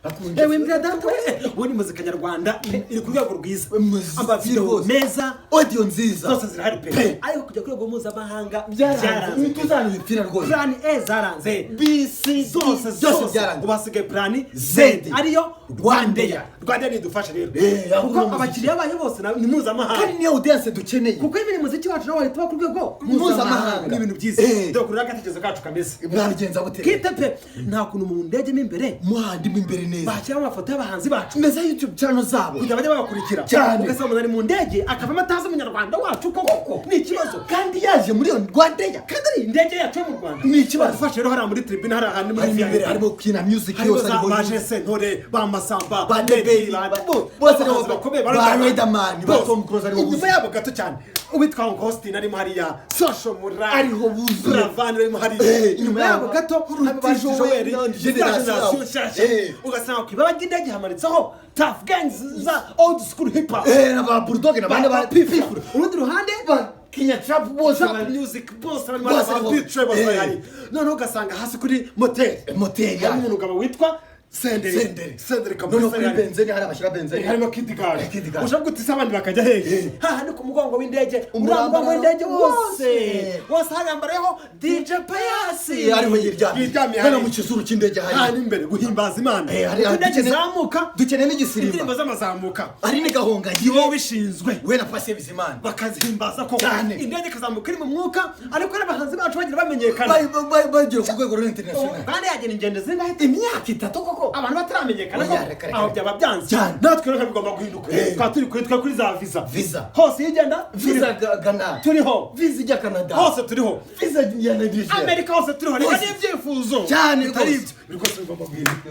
Akunje. Ewe mbwira data we, ubundi muzika nyarwanda iri ku rwego rwiza. Muziki Amavideo rwose. meza. Audio nziza. Zose zirahari pe. Pe. Ariko kujya ku rwego mpuzamahanga byaranze. Byaranze. Ntituzanabipfira rwose. Plan A zaranze, B, C, D, zose. Byose Zose byaranze. Ubu hasigaye plan Z. ariyo Rwandair. Rwandair nidufashe rero, aho kuko uno muziki. Abakiriya bayo bose ni mpuzamahanga. Kandi niyo audience dukeneye. Kuko ibiri muziki wacu nawe wahita uba ku rwego mpuzamahanga. Ni ibintu byiza. Dore kuri agatekerezo kacu kameze Mwabigenza gute? Kite pe, nta kuntu mu ndege mo imbere muhandi mo imbere neza bashyiramo amafoto y'abahanzi bacu meza, YouTube channel zabo, kugira bajye babakurikira. Cyane. Ugasanga umuntu ari mu ndege akavamo atazi umunyarwanda wacu koko, ni ikibazo. Kandi yaje muri iyo Rwandair. Kandi ari indege yacu yo mu Rwanda. Ni ikibazo. Badufashe rero hariya muri tribune, hariya ahantu muri Harimo imbere VIP. Harimo Kina Music Harimo yose. za Hariho ba Sentore, ba Masamba, ba Debeli, bose nibo abahanzi bakomeye. Ba Riderman, ba Bose. Tom Close ariho Inyuma buzuye. yabo gato cyane, uwitwa Uncle Austin arimo hariya, Social Mura Ariho buzuye. Buravan arimo hariya. Inyuma inyuma yabo yabo gato Ruti hari Joel, Joel, Generation. generation nshyashya. Ugasanga ku ibaba ry'indege hamanitseho Tuff Gangs za old school hip hop. Na ba Bulldog na bande ba Pifura. Urundi ruhande ba Kenya Trap bose. Trap music bose barimo, Bose ba ariho. Beat bose bari. Noneho ugasanga hasi kuri moteri Moteri harimo yacu. umugabo witwa Senderi. Senderi. Senderi kabisa. Noneho kuri Yari. benzene hari abashyira benzene. Harimo Kid Gaju. Kid Gaju. Ushobora gutisa abandi bakajya hehe? Hahandi ku mugongo w'indege, uriya Umurambararo mugongo w'indege wose wose. wose harambarayeho DJ Payasi. Ariho yiryamiye. Yiryamiye hano hariya. Mu kizuru cy'indege hari Hano imbere guhimbaza Imana. Hari Uko indege izamuka, dukeneye n'igisimba. Indirimbo z'amazamuka Ari ni Gahongayire. Nibo ubishinzwe. We na Pasi Bizimana. Bakazihimbaza koko. Cyane. Indege ikazamuka iri mu mwuka, ariko n'abahanzi bacu bagira bamenyekana. Bagera ku rwego rwa international. Kandi yagera ingendo zingahe? Imyaka 3 koko. Abantu bataramenyekana Oya, koko. reka, reka, Aho reka. byaba byanze. Cyane. Natwe rero bigomba guhinduka. Twaba turi kuri twe kuri za visa. Visa. Hose iyo ugenda Visa turiho. Ghana. Turiho. Visa ijya Canada. Hose turiho. Visa ya Nigeria. Amerika hose turiho. Reka Hose. n'ibyifuzo Cyane bitari rwose. ibyo rwose bigomba guhinduka.